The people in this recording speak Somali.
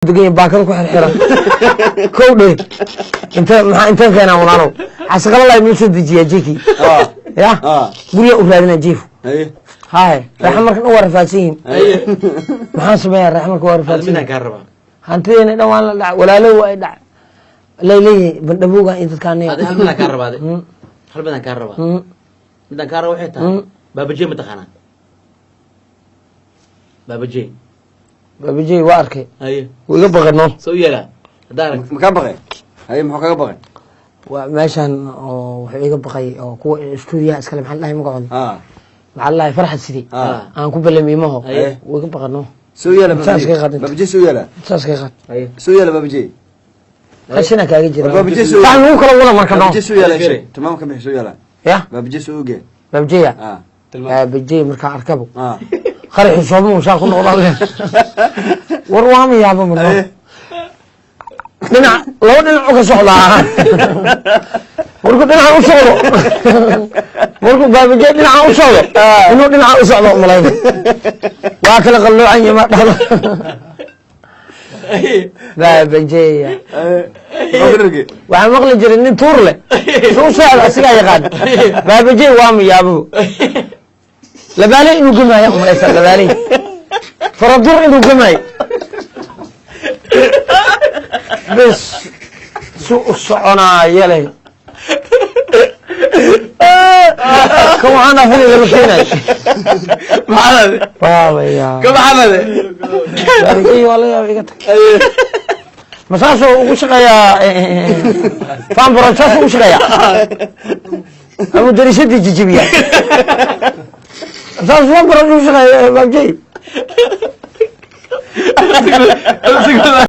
Degan baakada ku xirxiran kow dhe inte maxaa inteen keenaa walaalow xasqalalay noo soo dejiyaa jiki ya guryaa u raadinaa jiif. Haye, reexa markan u waa rafaadsan yihiin. Maxaan sameeyaa? Reexa marka waa rafaadsan midaan yihiin. Kaa rabaa. Hantideena dhan waan la dhac, walaalow waa ay dhac layleeyihin bandhabowga iyo dadkaan. Adi hal midaan kaa rabaa, adi hal midaan kaa rabaa. Midaan kaa rabaa waxay tahay Baabajey, ma taqaanaa Baabajey? Baabajey waa arkay. Wuu iga baqano. Soo yeelaa haddaa aragto. Makaa baqay? Haye, muxuu kaga baqay? Waa meeshan oo wuxuu iga baqay oo kuwa stuudiyaha iskale, maxaa la dhahay magacooda? Maxaa la dhahay? Farxad sidii aan ku balamiimaho. Wuu iga baqano. Soo yeela. Saas kaga qaadin. Baabajey soo yeela. Saas kaga qaad. Soo yeela Baabajey. Qashina kaaga jira. Baabajey soo Sax lagu kala wada marka no. Baabajey soo yeela, sheeg tilmaam ka bixi, soo yeela. Ya. Baabajey soo oge. Baabjeya. Baabajey markaa arkabo qaraxi sooma saa ku noqda. War waama yaaba marno. Dhinac laba dhinac u ka socdaa markuu dhinaca u socdo, markuu Baabajey dhinaca u socdo, inuu dhinaca u socdo umalayna waa kala qalloocan yahay, ma dhahdo Baabajeya. Haye. Waxaa maqli jiray nin tuur leh su u socda asigaa yaqaan. Baabajey waama yaabo, labaaley inuu gamaayo umalaysa, labaaley faradur inuu gamaayo bes su u soconaayo leh kan waxaan afinaysa la keenay. Maxamed. Waabaya. Ka Maxamed. Baabajey waa la yaaba, iga tag. Ma saasoo ugu shaqeeyaa fanbron? Saasoo ugu shaqeeyaa ama dariishadii jijibiya saas fanbron ugu shaqeeya Baabajey?